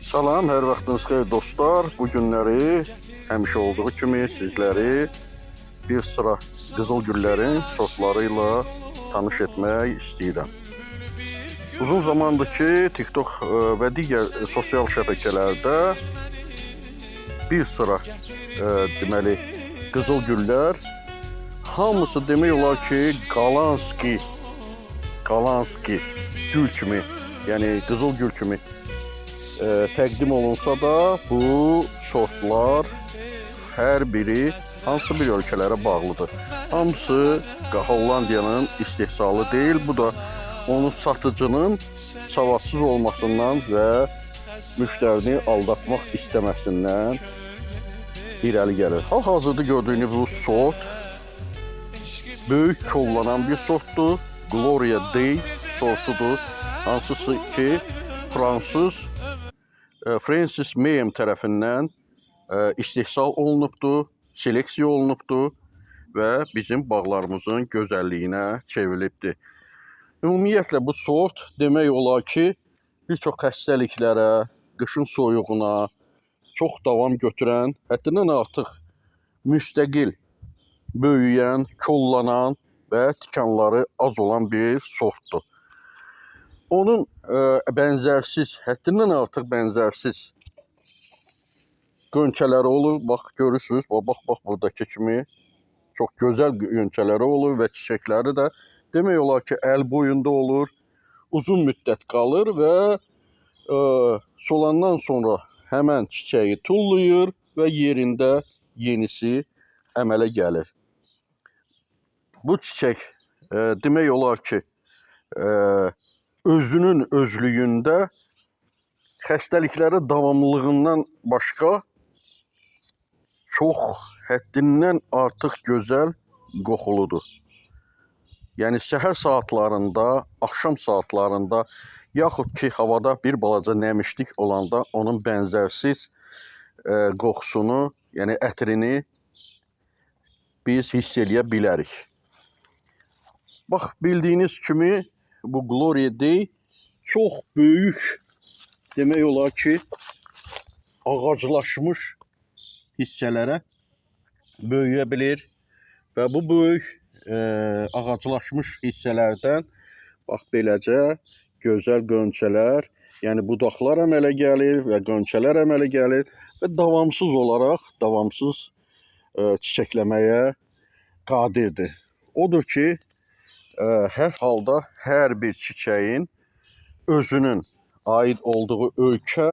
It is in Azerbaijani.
Salam, hər vaxtınız xeyir dostlar. Bu günləri həmişə olduğu kimi sizləri bir sıra qızıl güllərin sortları ilə tanış etmək istəyirəm. Uzun zamandır ki, TikTok və digər sosial şəbəkələrdə bir sıra deməli qızıl güllər hamısı demək olar ki, Qalanski gül kimi, yəni qızıl gül kimi təqdim olunsa da bu sortlar hər biri hansı bir ölkələrə bağlıdır. Hamısı Hollandiyanın istehsalı deyil. Bu da onun satıcının savadsız olmasından və müştərini aldatmaq istəməsindən irəli gəlir. Hal-hazırda gördüyünüz bu sort böyük kollanan bir sortdur. Gloria Dei sortudur. Hansısa ki Fransız Francis Mayhem tərəfindən istehsal olunubdur, seleksiya olunubdur və bizim bağlarımızın gözəlliyinə çevrilibdir. Ümumiyyətlə bu sort demək olar ki, bir çox xəstəliklərə, qışın soyuğuna çox davam götürən, həddindən artıq müstəqil böyüyən, kollanan və tikanları az olan bir sortdur. Onun bənzərsiz, həddindən artıq bənzərsiz qönçələri olur. Bax, görürsünüz, bax, buradakı kimi çox gözəl qönçələri olur və çiçəkləri də demək olar ki, əl boyunda olur. Uzun müddət qalır və solandan sonra həmən çiçəyi tullayır və yerində yenisi əmələ gəlir. Bu çiçək demək olar ki, özünün özlüyündə xəstəliklərə davamlılığından başqa çox həddindən artıq gözəl qoxuludur. Yəni səhər saatlarında, axşam saatlarında yaxud ki, havada bir balaca nəmişlik olanda onun bənzərsiz qoxusunu, yəni ətrini biz hiss eləyə bilərik. Bax, bildiyiniz kimi bu Gloria Dei çox böyük, demək olar ki, ağaclaşmış hissələrə böyüyə bilir və bu böyük ağaclaşmış hissələrdən bax beləcə gözəl qönçələr, yəni budaqlar əmələ gəlir və qönçələr əmələ gəlir və davamsız olaraq davamsız çiçəkləməyə qadirdir. Odur ki, hər halda hər bir çiçəyin özünün aid olduğu ölkə